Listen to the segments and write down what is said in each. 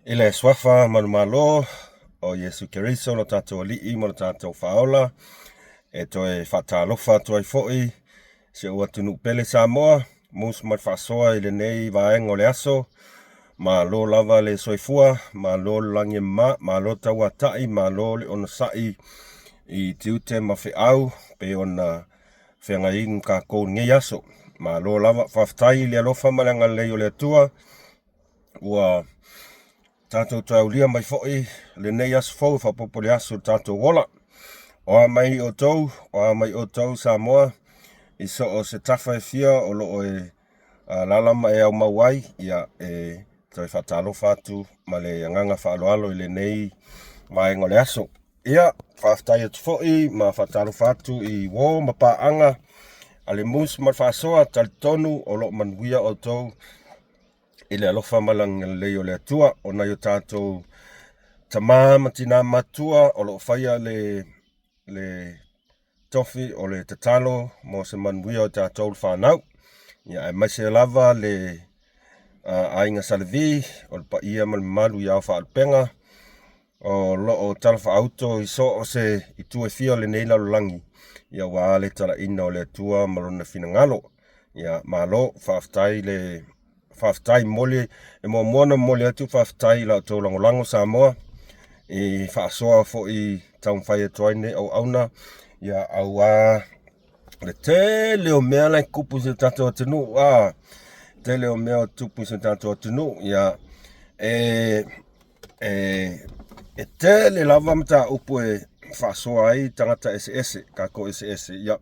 I le suafa manumalo o Iesu Keriso lo tatou Alii ma lo tatou Faaola, e toe faatalofa atu ai foi si ou atunuu pele Samoa, mus ma le faasoa i lenei vaega o le aso. Malo lava le soifua, malo le lagi e mama, malo le tauatai, malo le onosai i tiute ma feau pei ona feagai ma tatou i lenei aso. Malo lava, faafetai i le alofa ma le agalelei o le Atua ua tatou toe aulia mai foi lenei aso fou e faaopoopo i le aso o le tatou ola. O a mai outou, o a mai outou Samoa i so o se tafa e fia o lo o e alaala ma e aumau ai, ia e toe faatalofa atu ma le agaga faaaloalo i lenei vaega o le aso. Ia, faafetai atu foi ma faatalofa atu i uo ma paaga a le Moose ma le Faasoa, talitonu o lo o manuia outou i le alofa ma le agalelei o le Atua. O nai o tatou tama ma tina matua o lo o faia le tofi o le tatalo mo se manuia o tatou le fanau. Ia, aemaise lava le aiga Sa Levi, o le paia ma le mamalu i ao faalupega o lo o talafaauto i so o se itu e fia o lenei lalolagi, ia aua le talaina o le Atua ma lona finagalo. Ia, malo, faafetai le faafetai momoli e muamua ona momoli atu faafetai i la outou lagolago Samoa i faasoa foi taumafai atu ai lenei auauna, ia aua le tele o mea la e tupu i si o tatou atunuu, a tele o mea o tupu i si o tatou atunuu. Ia e tele lava mataupu e faasoa ai tagata eseese, tatou eseese. Ia,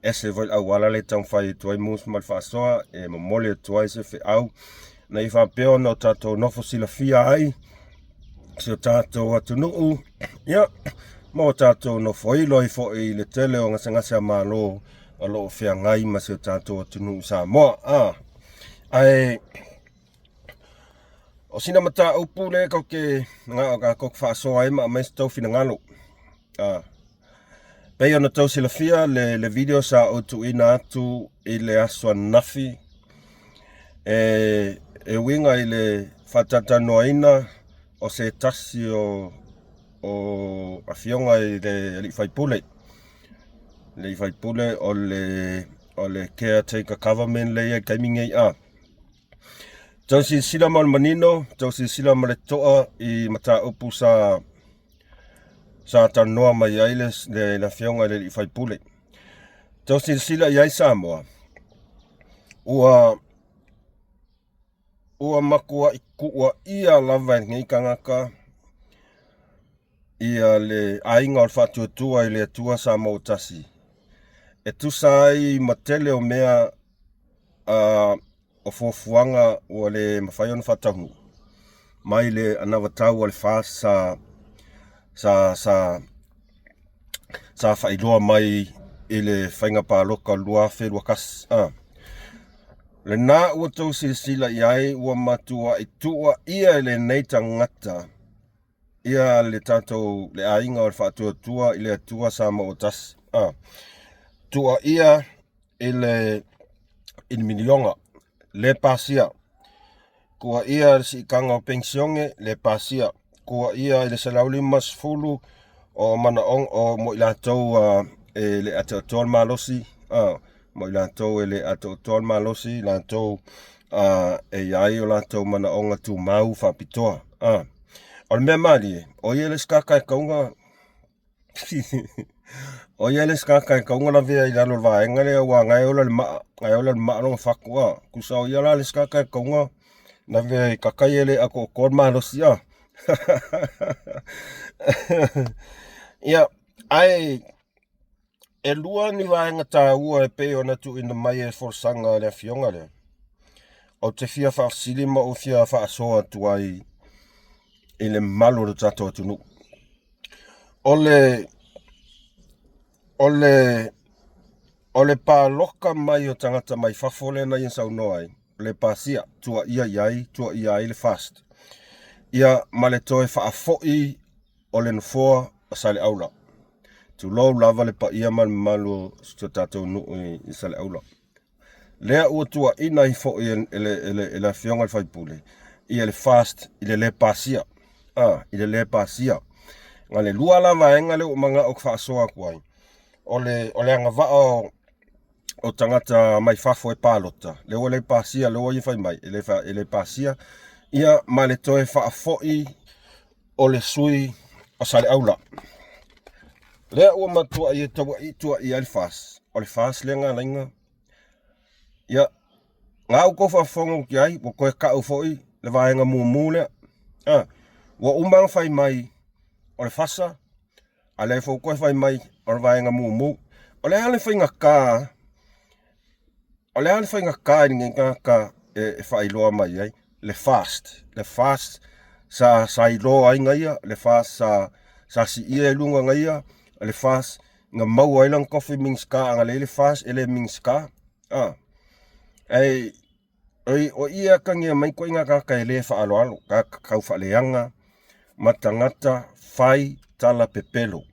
ese foi le auala lea e taumafai atu ai Moose ma le Faasoa e momoli atu ai se feau ina ia faapea ona o tatou nofo silafia ai si o tatou atunuu, ia, ma o tatou nofoilo ai foi i le tele o gasegase a Malo o lo o feagai ma si o tatou atunuu Samoa. Ae o sina mataupu lea tatou te manao tatou te faasoa ai ma aumai se tou finagalo. Pei ona tou silafia le video sa ou tuuina atu i le aso ananafi e uiga i le faatalatalanoaina o se tasi o afioga i le alii faipule. Le alii faipule o le caretaker government lea e i ai i le taimi nei. Tau silasila ma le manino, tau silasila ma le totoa i mataupu sa talanoa mai ai le afioga i le alii faipule. Tau silasila i ai Samoa, ua matuai tuuaia lava e lenei tagata ia le aiga o le Faatuatua i le Atua Samoa ua Tasi, e tusa ai ma tele o mea o fuafuaga ua le mafai ona faataunuu mai le anavatau a le FAST sa faailoa mai i le faiga palota 2021. Lena ua outou silasila i ai ua matuai tuuaia e lenei tagata ia le tatou le aiga o le Faatuatua i le Atua Samoa ua Tasi. Tuuaia i le miliona le pasia, tuuaia le siitaga o penisione le pasia, tuuaia i le 150 o manaoga o mo i latou e le atoatoa le malosi, mo i latou e le atoatoa le malosi, latou e i ai o latou manaoga tumau faapitoa. O le mea malie, o ia le isi tagata e tatau ona o ia le isi tagata e tatau ona lavea i lalo o le vaega lea aua na e ola i le maa, na e ola i le maa lona fatu. Tusa o ia la le isi tagata e tatau ona lavea i tagata ia e le atoatoa le malosi. Ia, ae e lua ni vaega taua e pei ona tuuina mai e folasaga a le afioga lea. Ou te fia faafesili ma ou fia faasoa atu ai i le mamalu o le tatou atunuu. O le paloka mai o tagata mai fafo lea na ia saunoa ai, le pasia, tuuaia i ai, tuuaia ai le FAST. Ia, ma le toe faafoi o le nofoa o Saleaula. Tulou lava le paia ma le mamalu o si o tatou nuu i Saleaula. Lea ua tuuaina ai foi e le afioga i le faipule. ia le FAST i le lē pasia, a, i le lē pasia. Na le lua la vaega lea ua manao ou te faasoa atu ai, o le, o le agavaa o, o tagata mai fafo e palota, lea ua le pasia, lea ua ia fai mai, e le, e le pasia, ia ma le toe faafoi o le sui o Saleaula. Lea ua matuai e tauai tuai ai le FAST, o le FAST lea na ala ai ona, ia, na outou faafofoga atu i ai, ua toe tau foi le vaega mumu lea. A, ua uma ona fai mai o le FASA, a lea foi ua toe fai mai o le vaega mumu. O le a le faigata, o le a le faigata i lenei tagata e faailoa mai ai le FAST, le FAST sa sa iloa ai na ia, le FAST sa sa siia i luga na ia, le FAST na maua ai lana tofi Minisita, a na leai le FAST e le Minisita. A, ae o i e atagia mai ituaiga tagata e le faaaloalo, tagata tau faaleaga ma tagata fai tala pepelo.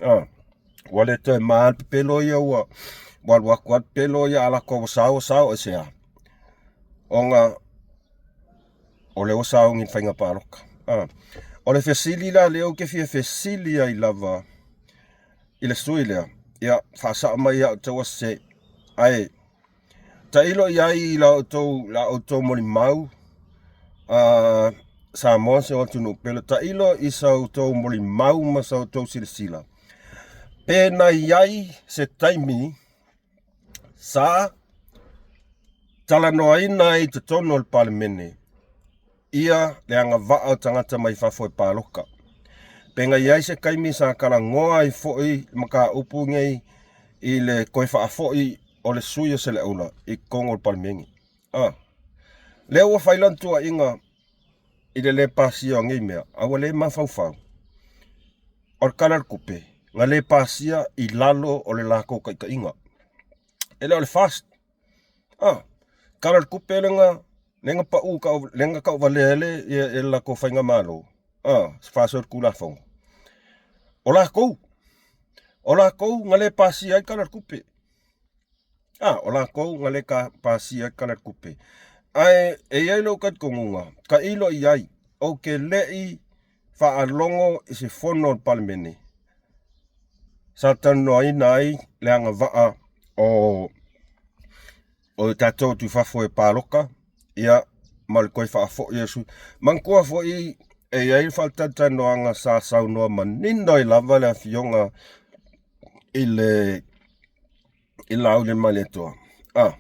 A, ua le toe ma le pepelo ia ua ua alu atu lava le pepelo ia a latou ua sao ua sao aisea? Ona o lea ua sauni i le faiga palota. A, o le fesili la lea ou te fia fesili ai lava i le sui lea, ia faasao mai ia outou ua sese, ae tailo i ai i la outou, la outou molimau a Samoa si ou atunuu pele, tailo i sa outou molimau ma sa outou silasila, pe na i ai se taimi sa talanoaina ai i totonu o le Palemene ia le agavaa o tagata mai fafo e palota. Pe na i ai se taimi sa talanoa ai foi le mataupu nei i le toe faafoi o le sui o Saleaula i totonu o le Palemene. A. Lea ua fai lana tuuaiga i le lē pasia o nei mea, a ua le mafaufau. O le Tala o le Tupe, na le pasia i lalo o le latou taitaiga. E le o le FAST. A, Tala o le Tupe lea na, lea na pau, lea na tauvalea e le, e le latou faigamalo, a, faasolitulafono. O latou, o latou na le pasia ai le Tala o le Tupe. A, o latou na le pasia ai le Tala o le Tupe. Ae e i ai lou talitonuga, tailo i ai, ou te le i faalogo i se fono a le Palemene sa talanoaina ai le agavaa o o tatou atu i fafo e palota, ia, ma le toe faafoi o sui. Manatua foi e i ai le faatalatalanoaga sa saunoa manino ai lava le afioga i le i Laaulialemalietoa, a,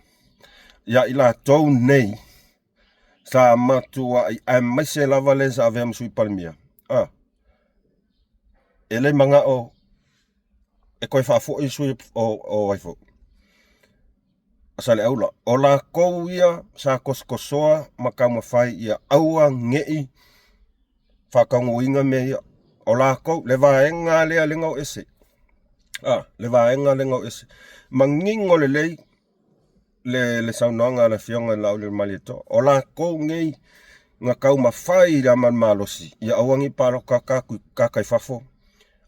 ia i latou nei sa matuai aemaise lava le sa avea ma Sui Palemia, a, e le manao e toe faafoi sui o ai foi o Saleaula. O latou ia sa tosotosoa ma taumafai ia aua ne i faataunuuina mea ia. O latou, le vaega lea lea na o ese. A, le vaega lea na o ese. Manino lelei le, le saunoaga a le Afioga i le Laaulialemalietoa. O latou nei na taumafai i le ama malosi ia aua ne i palota tagata i fafo,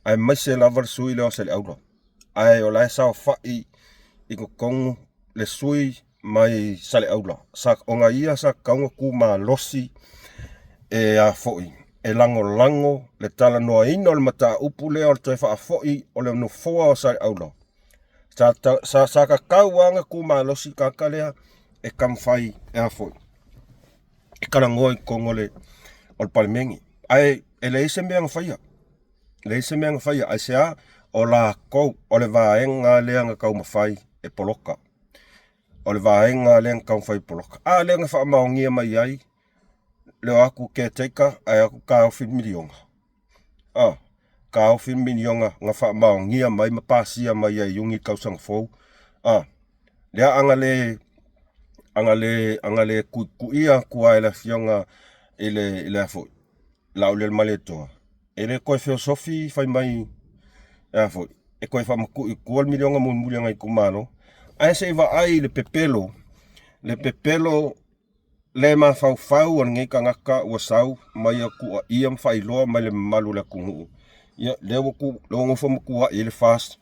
aemaise lava le sui lea o Saleaula. Ae o la e saofai i totonu le sui mai Saleaula, sa, ona ia sa tatau ona tu malosi e a foi, e lagolago le talanoaina o le mataupu lea o le toe faafoi o le nofoa o Saleaula. Sa, sa, sa tatau lava ona tu malosi le tagata lea e taumafai e a foi, e talanoa i totonu o le, o le Palemene. Ae e leai se mea na faia. Leai se mea na faia. Aisea? O latou, o le vaega lea na taumafai e poloka. O le vaega lea na taumafai e poloka. A lea na faamaonia mai ai le o atu caretaker ae o atu taofi le miliona. A, taofi le miliona na faamaonia mai ma pasia mai ai Iuni tausaga fou. A, lea ana le ana le ana le tuituia atu lava e le afioga i le i le a foi Laaulialemalietoa, e le toe feosofi fai mai a foi e toe faamatuu i tua le miliona mulimuli a nai itumalo, ae se i vaai i le pepelo, le pepelo le mafaufau o lenei tagata ua sau ma ia tuuaia ma faailoa mai le mamalu o le atunuu. Ia, lea ua tu, lea ua nofo ma tuuai ai le FAST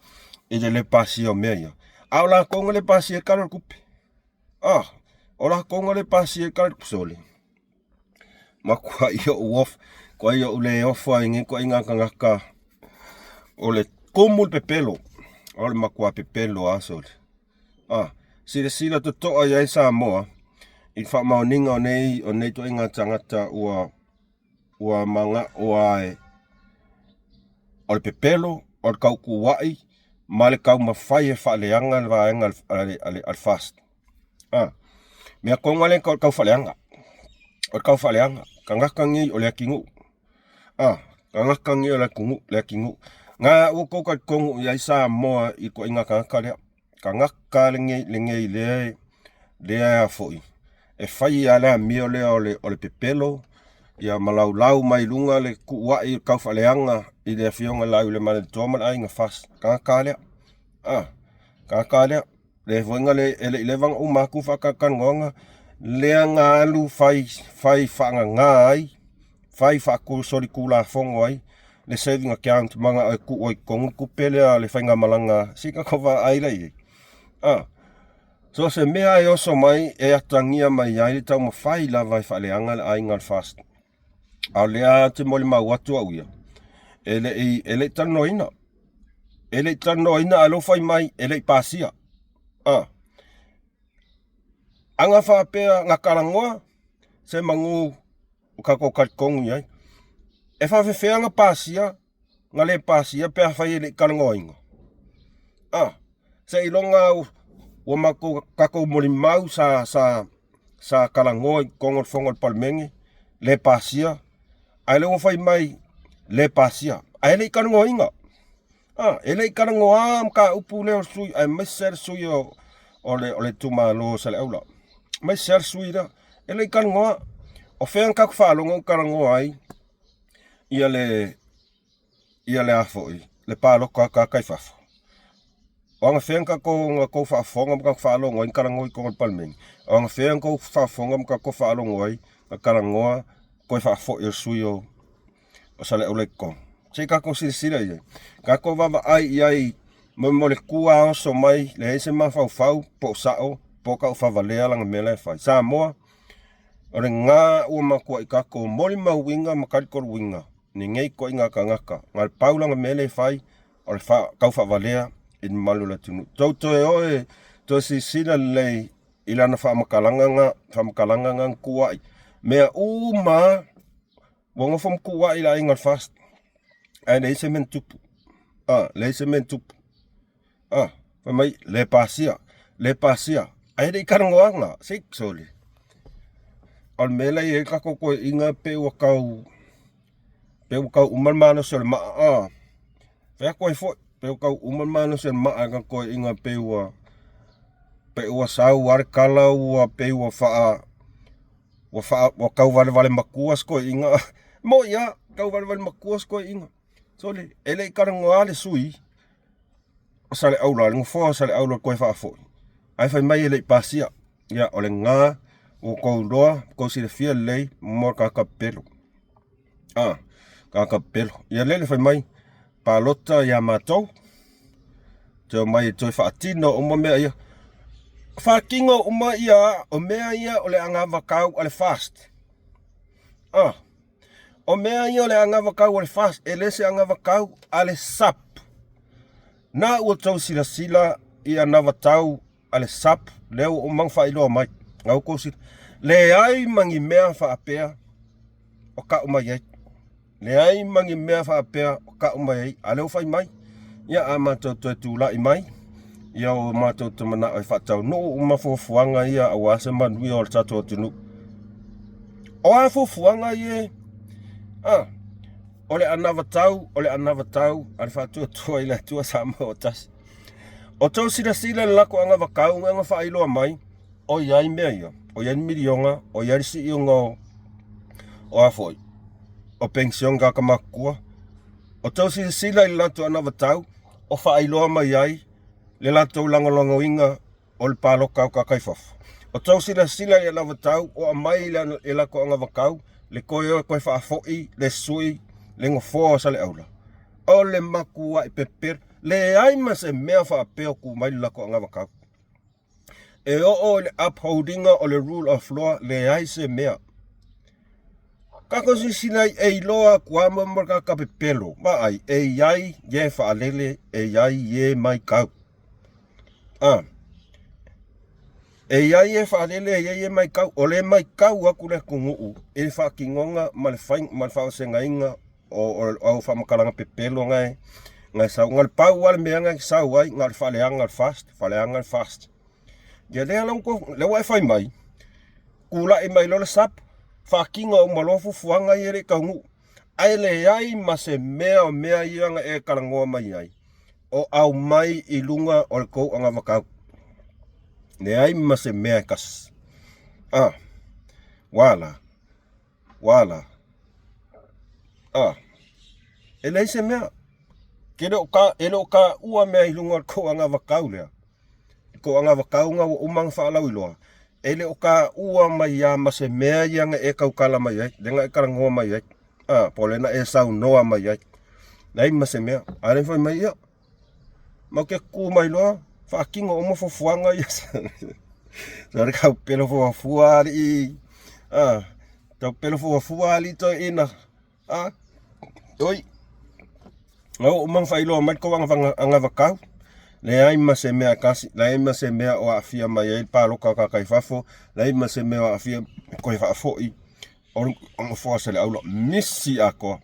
i le le pasia o mea ia. A o latou na le pasia ai le Tala o le Tupe. Ah, o latou na le pasia ai le Tala o le Tupe. Sole. Makuai ou off, kuai ou le ofa i nei ituaiga tagata o le tumu le pepelo, o le matua pepelo lava sole. A, silasila totoa i ai Samoa i le faamaoniga o nei o nei ituaiga tagata ua ua manao lava e o le pepelo, o le tautuua'i ma le taumafai e faaleaga le vaega a le a le a le FAST. A, mea tonu lava lea e tau o le taufaaleaga, o le taufaaleaga, tagata nei o le atunuu. A, tagata nei o le atunuu, le atunuu. Na ua outou talitonu i ai Samoa i le ituaiga tagata lea. Tagata lenei, lenei lea, lea a foi, e fai lava le amio lea o le, o le pepelo, ia ma laulau mai luga le tuuai o le taufaaleaga i le afioga i le Laaulialemalietoa ma le aiga FAST. Tagata lea, a, tagata lea. Le foi na le, e le i leva ona uma atu faatalatalanoaga, lea na alu fai, fai faagaga ai, fai faasolitulafono ai le saving account manao e tuu ai i totonu le tupe lea a le faigamalaga, se i tatou vaai la i ai. A, so se mea e oso mai e atagia mai ai le taumafai lava e faaleaga le aiga o le FAST. A o lea ou te molimau atu au ia, e le i, e le i talanoaina. E le i talanoaina a o lea ua fai mai e le i pasia. A, ana faapea na talanoa, semanu ua tatou talitonu i ai. E faafefea ona pasia na le pasia pe afai e le i talanoaina? A, seiloga ua matou tatou molimau sa sa sa talanoa i totonu o le fono a le Palemene, le pasia, ae o lea ua fai mai le pasia, ae le i talanoaina. A, e le i talanoa mataupu lea o le sui, aemaise le sui o, o le, o le itumalo o Saleaula. Aemaise le sui lea, e le i talanoa. O fea na tatou faalogo na talanoa ai ia le, ia le a foi, le palota a tagata i fafo. O anafea na tatou, na tou faafofoga ma tatou faalogo ai na talanoa i totonu o le Palemene? O anafea na tou faafofoga ma tatou faalogo ai na talanoa toe faafoi o le sui o o Saleaula i totonu. Se i tatou silasila i ai. Tatou vaavaai i ai mo, mo le tua oso mai, leai se mafaufau po o sao po o taufavalea lana mea la e fai. Samoa, o lena ua matuai tatou molimauina ma talitonuina lenei ituaiga tagata. Na o le pau lana mea lea e fai, o le fa, taufaavalea i le mamalu o le atunuu. Tou toe o e toe silasila lelei i lana faamatalaga na, faamatalaga na na tuuai. Mea uma Ua nofo ma tuuai le aiga o le FAST, ae leai se mea na tupu. A, leai se mea na tupu. A, fai mai, le pasia, le pasia. Ae le i talanoaga, se sole. O le mea la e i ai le tatou toeaiina pei ua tau, pei ua tau uma le malosi o le maa. A, fai atu ai foi, pei ua tau uma le malosi o le maa i le tatou toeaiina pei ua, pei ua sau lava le tala ua pei ua faa ua faa ua tau valevale matua si toeaina moi a tau valevale matua si toeaina sole e le i talanoa le sui o Saleaula le nofoa o Saleaula toe faafoi ae fai mai e le i pasia ia o lena ua tou iloa tou silafia lelei mo le tagata pepelo a tagata pepelo ia lele fai mai palota ia matou te omai e toe faatino uma mea ia. Faatino uma ia o mea ia o le anavatau a le FAST. Ah, o mea ia o le anavatau a le FAST, e le se anavatau a le SAP. Na ua tou silasila i anavatau a le SAP, lea ua uma ona faailoa mai. Na ua tou silasila. Leai ma ni mea faapea o tau mai ai. Leai ma ni mea faapea o tau mai ai, a o lea ua fai mai, ia a matou toe tulai mai, ia ua matou te manao e faataunuu uma fuafuaga ia aua se manuia o le tatou atunuu. O a fuafuaga ia? A, o le anavatau, o le anavatau a le Faatuatua i le Atua Samoa ua Tasi. O tou silasila i le latou anavatau na faailoa mai, o i ai mea ia, o i ai le miliona, o i ai le siiga o, o a foi, o penisione tagata matutua. O tou silasila i le latou anavatau, o faailoa mai ai le latou lagolagoina o le palota o tagata i fafo. O tou silasila i le anavatau, o aumai i le latou anavatau le toe o e toe faafoi le sui le nofoa o Saleaula. O le matuai pepelo, leai ma se mea faapea o tu mai le latou anavatau. E oo i le upholding o le rule of law, leai se mea. Tatou silasila ai e iloa atu lava mo le tagata pepelo, vaai, e i ai e faalele, e i ai e matau. A, e i ai e faalele, e i ai e matau. O le matau atu le atunuu i le faatinoga ma le fai ma le faavasegaina o au faamatalaga pepelo na e sau. Na o le pau lava le mea na e sau ai, na o le faaleaga o le FAST, faaleaga le FAST. Ia lea la ua, lea ua e fai mai, tulai mai loa le SUPP, faatino uma loa fuafuaga ia e le i taunuu. Ae leai ma se mea o mea ia na e talanoa mai ai o aumai i luga o le tou anavatau. Leai ma se mea e tasi. A, ua la, ua la. A, e leai se mea. Ke le o ka, e le o taua mea i luga o le tou anavatau lea. I kou anavatau ua uma ona faalauiloa, e le o taua mai lava ma se mea ia na e tautala mai ai, lea na e talanoa mai ai, a, po o lea na e saunoa mai ai. Leai ma se mea. A lea fai mai, ia, matou te tu mai loa, faatino uma fuafuaga ia. So le taupelo fuafua alii, a, taupelo fuafua alii toeaina. A, oi, na ua uma ona faailoa mai le tou anavatau, leai ma se mea e tasi, leai ma se mea o aafia mai ai le palota a tagata i fafo, leai ma se mea o aafia toe faafoi o le nofoa o Saleaula, misi atoa.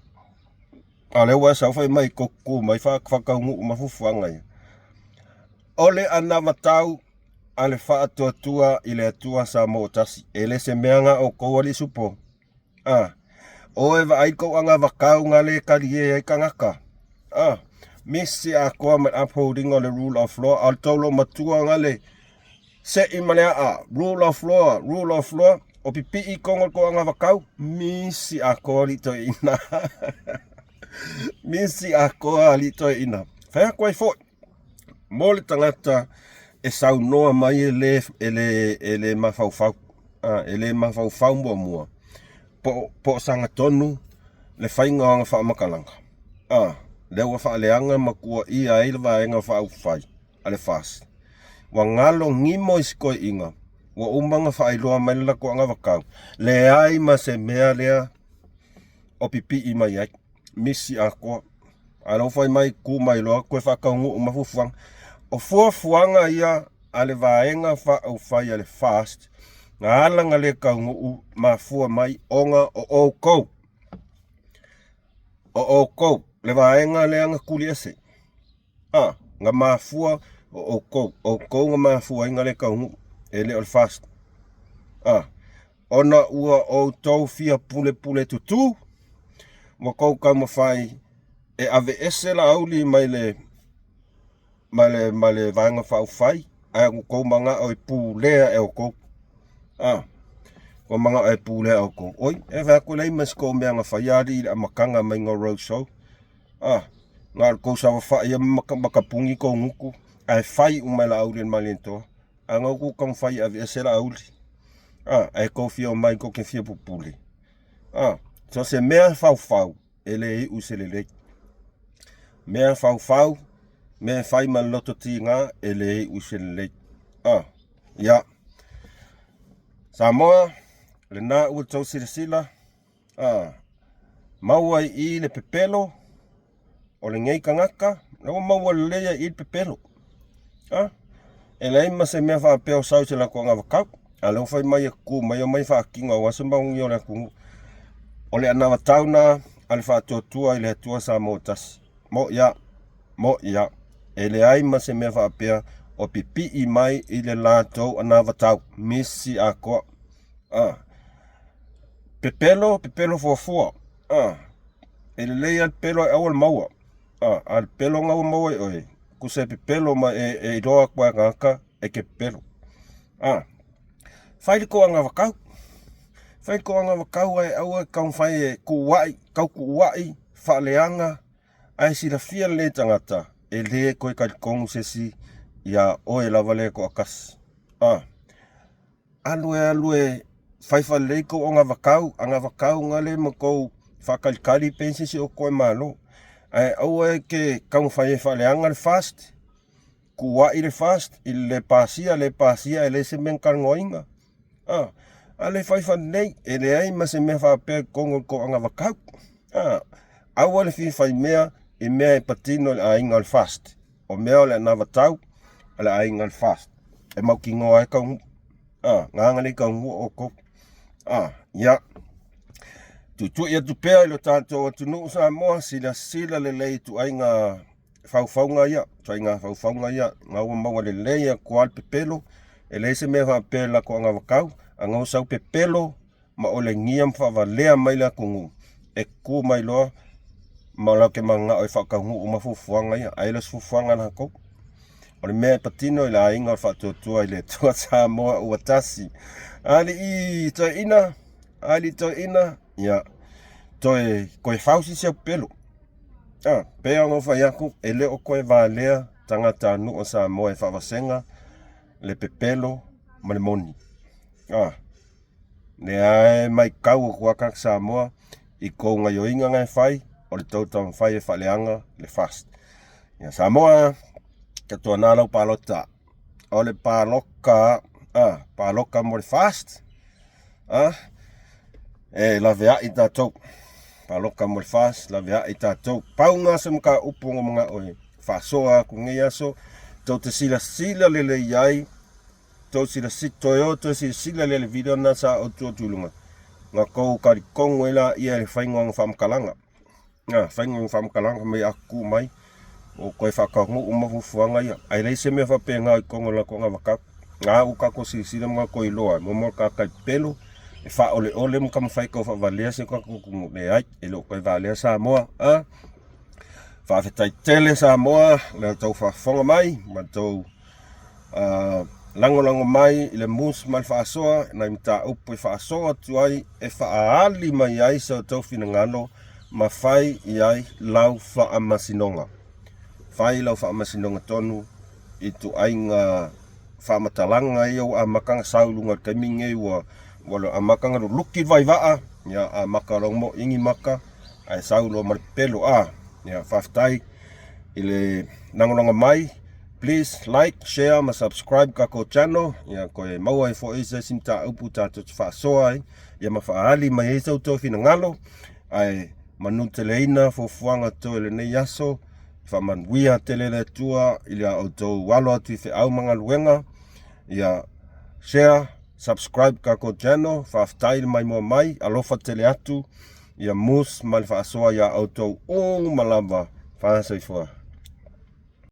A o lea ua e sau fai mai tou tu mai faataunuu ma fuafuaga ia. O le anavatau a le Faatuatua i le Atua Samoa ua Tasi, e le se mea na outou alii supo. A, o e vaai kou anavatau na le talie ai tagata. A, misi atoa ma le upholding o le rule of law, a o le tou loomatua na le se'i ma le a'a, rule of law, rule of law, o pipii i tonu o le tou anavatau, misi atoa alii toeaina. Misi atoa alii toeaina. Fai atu ai foi, mo le tagata e saunoa mai e le, e le, e le mafaufau, a, e le mafaufau muamua, po, po o sagatonu le faiga o ana faamatalaga, a, lea ua faaleaga ma tuuaia ai le Vaega Faaupufai a le FAST. Ua galo gimo isi toeaiina, ua uma ona faailoa mai le latou anavatau, leai ma se mea lea o pipii mai ai. Misi atoa. A lea ua fai mai tu mai loa toe faataunuu ma fuafuaga. O fuafuaga ia a le Vaega Faaupufai a le FAST na ala ona le taunuu mafua mai ona o outou. O outou le vaega lea na tuli ese. A, na mafua o outou, outou na mafua ai na le taunuu, e le o le FAST. A, ona ua outou fia pulepule tutū, ua tou taumafai e aveese Laauli mai le, mai le, mai le Vaega Faaupufai, ae ua tou manao e pulea e outou. A, ua manao e pulea e outou. Oi, e vaai atu e leai ma se tou mea na faia alii i le amataga mai o road show. A, na o le tou saofafai lava ma matapuni tou gutu, ae fai uma e Laauli e le Malietoa. Ae na tou taumafai e aveese Laauli. A, ae tou fia omai tou te fia pupule. A, so se mea faufau, e le iu i se lelei. Mea faufau, mea e fai ma le loto tiga, e le iu i se lelei. A, ia. Samoa, lena ua tou silasila, A, maua i i le pepelo o lenei tagata, la ua maua lelei ai i i le pepelo. A, e leai ma se mea faapea o sau i se latou anavatau. A o lea ua fai mai e tutu mai omai faatino aua se manuia o le atunuu. O le anavatau lena a le Faatuatua i le Atua Samoa Tasi. Mo'i a, mo'i a. E leai ma se mea faapea o pipii mai i le latou anavatau. Misi atoa. A. Pepelo, pepelo fuafua. A. E lelei lava le pepelo ae aua le maua. A, a o le pepelo lena ua maua e oe, tusa e pepelo ma e, e iloa atu lava e tagata e te pepelo. A. Fai le tou anavatau. Fai le tou anavatau ae aua e taumafai e tuuai, tau tuuai, faaleaga, ae silafia lelei e tagata, e le toe talitonu se isi iā oe lava lea e toatasi. A. Alu e alu e fai faalelei tou anavatau, anavatau gale ma tou faatalitali pe i ai se isi o toe malo. Ae aua e te taumafai e faaleaga le FAST, tuuai le FAST i le le pasia, le pasia e leai se mea na talanoaina. A, A le fai faalelei, e leai ma se mea faapea i totonu o le tou anavatau. A, aua le fia fai mea i mea e patino i le aiga o le FAST. O mea o le anavatau a le aiga o le FAST e mautinoa ai taunuu. A, gagana le taunuu outou. A, ia. Tuitui atu pea i lo tatou atunuu Samoa, silasila lelei i ituaiga faufauga ia, ituaiga faufauga ia, na ua maua lelei atu lava le pepelo, e leai se mea faapea i le latou anavatau, ana ua sau pepelo ma olegia ma faavalea mai le atunuu, e tutu mai loa ma latou te mananao e faataunuu uma fuafuaga ia, ae le o se fuafuaga a latou. O le mea e patino i le aiga o le faatuatua i le Atua Samoa ua tasi. Alii toeaina, alii toeaina, ia, toe, toe fausi si au pepelo. Ah, pei ona ou fai atu, e le o toe valea tagatanuu o Samoa e faavasega le pepelo ma le moni. Ah, lea e matau atu lava tagata Samoa i tou gaioiga na e fai, o le tou taumafai e faaleaga le FAST. Ia Samoa, tautuana lau palota. O le paloka, ah, paloka mo le FAST, ah, e laveai tatou. Paloka mo le FAST, laveai tatou. Pau na se mataupu na manao e faasoa atu nei aso, tou te silasila lelei ai, tou silasila, toe o toe silasila lelei i le video na sa ou tuu atu i luga, na tou talitonu ai laia i le faiga o ana faamatalaga. Na, faiga o ana faamatalaga mai a tutu mai, ua toe faataunuu uma fuafuaga ia. Ae leai se mea faapena i totonu o le latou anavatau. Na ua tatou silasila ma tatou iloa ai, muamua le tagata e pepelo, e faaoleole ma taumafai e tau faavalea si o tatou atunuu. Leai, e le o toe valea Samoa. A? Faafetai tele Samoa i le tou faafofoga mai ma le tou lagolago mai i le mus ma le faasoa nai mataupu e faasoa atu ai e faaali mai ai so outou finagalo ma fai i ai lau faamasinoga. Fai lau faamasinoga tonu i ituaiga faamatalaga ia ua amata ona sau i luga o le taimi lenei ua amata ona luluki le vaivaa, ia amata loa ona moini maka ae sau loa ma le pepelo. A, ia faafetai i le lagolago mai. Please like, share ma subscribe tatou channel ia toe maua ai foi se isi mataupu tatou te faasoa ai ia ma faaali mai ai so outou finagalo. Ae manuteleina fuafuaga toe lenei aso. Faamanuia tele le Atua i le outou alo atu i feau ma galuega. Ia share, subscribe tatou channel. Faafetai le maimoa mai, alofa tele atu. Ia mus ma le faasoa iā outou uma lava. Fa soifua.